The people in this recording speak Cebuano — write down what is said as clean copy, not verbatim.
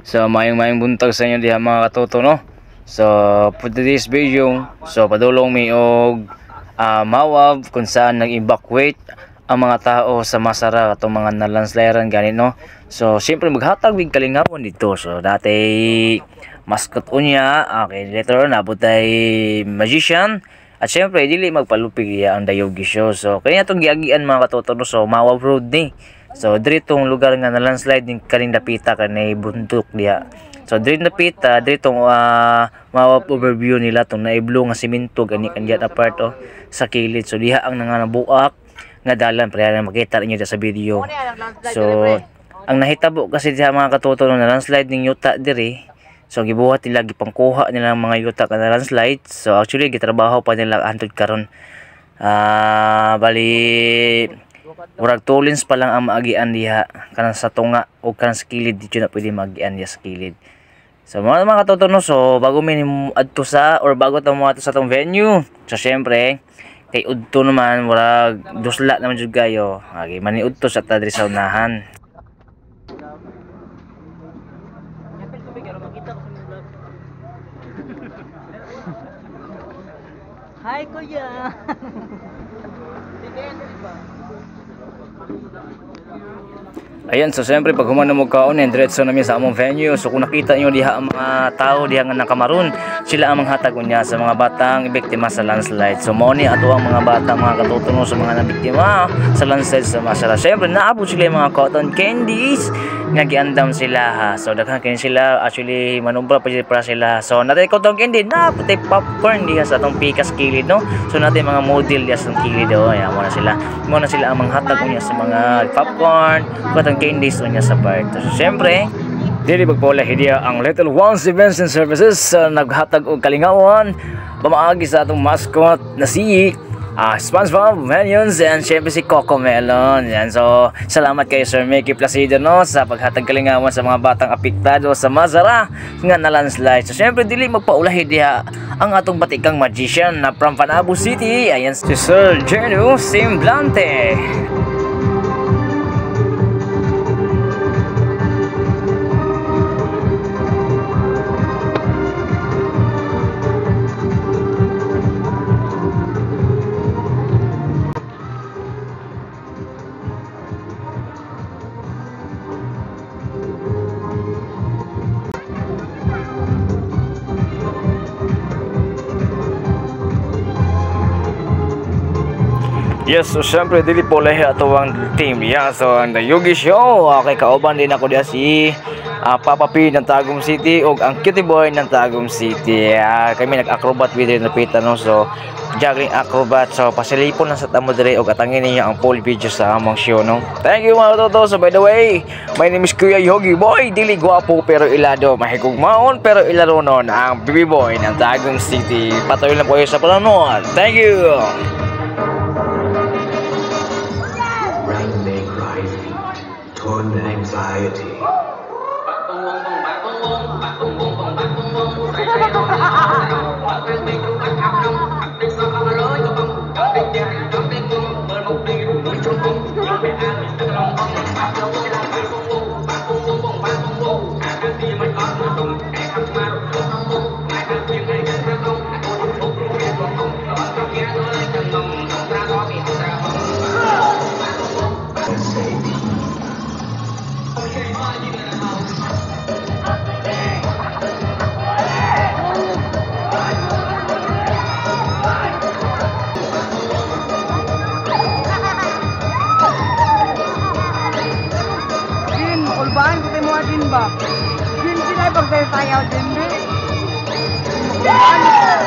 So maayong maayong buntag sa inyo diha mga katoto, no. So for today's video, so padulong mi og Mawab kung saan nag-evacuate ang mga tao sa Masara atong mga nalandslidean gani, no. So siyempre maghatag mig kalingawon dito. So dati mascot unya, okay, later on nabot ay magician. At syempre dili magpalupig diha ang Dayogi Show. So kaya itong giagian mga katoto, no. So Mawab Road ni. So diri tong lugar nga na landslide ning kaning dapita kanay bundok diha. So diri dapita diri tong Mawab overview nila tong naiblo nga simento gani kan diha apart oh sa kilid. So diha ang nanganabuak nga dalan para na makita ninyo diha sa video. So ang nahitabo kasi diha mga katoto na landslide ning yuta diri. So gibuhat nila, gipangkuha nila ang mga yuta kana landslide. So actually gitrabaho pa nila hantod karon. Bali murag 2 lanes pa lang ang maagian diha kanang sa tunga o kanang sa kilid, dito na pwede maagian diha sa kilid. So mga katoto, no, so bago mi adto sa or bago ta mo adto sa atong venue. So syempre kay udto naman murag dusla naman jud kayo. Okay, maniudto sa ta diri sa unahan. Hi, Kuya! Ayan, so siyempre pag humano mo kaon, eh, diretso namin sa among venue. So kung nakita niyo diha ang mga tao diha nga nakamaroon, sila ang manghatag unya sa mga batang biktima sa landslide. So mao ni ato ang mga bata mga katutuno sa mga nabiktima sa landslide sa Masara. Siyempre naabot sila yung mga cotton candies nga giandam sila ha. So daghan kini sila, actually manubra pa jud para sila. So natay cotton candy, naabot tay popcorn diha sa atong pikas kilid, no. So natay mga model diha sa atong kilid oh. Ayan, mo na sila. Mo na sila ang manghatag unya sa mga popcorn, cotton candies unya sa part. So siyempre dili magpaula hidiya ang Little Ones Events and Services naghatag og kalingawan pamaagi sa atong mascot na si SpongeBob, Minions, and syempre si Coco Melon. Yan. So, salamat kay Sir Mickey Placido, no, sa paghatag kalingawan sa mga batang apektado sa Mazara nga na landslide. So, syempre dili magpaulahi diha ang atong batikang magician na from Panabo City. Ayan si Sir Jenu Simblante. Yes, so syempre dili po lahi ato ang team. Yeah, so ang The Yogi Show. Okay, kauban din ako diha si Papa P ng Tagum City ug ang Cutie Boy ng Tagum City. Kami nag-acrobat with din napita, no. So juggling acrobat. So pasilipon lang sa tamo dire ug atangin ninyo ang full video sa among show, no. Thank you mga toto. So by the way, my name is Kuya Yogi Boy. Dili gwapo pero ilado, mahigugmaon pero ilaronon ang BB Boy ng Tagum City. Patuloy lang po kayo sa panonood. Thank you. Rain may cry feet, torn anxiety. SAP. Jin, makulbaan ko tayo mga Jin ba? Jin, sila pag tayo tayo, Jin, di. Makulbaan.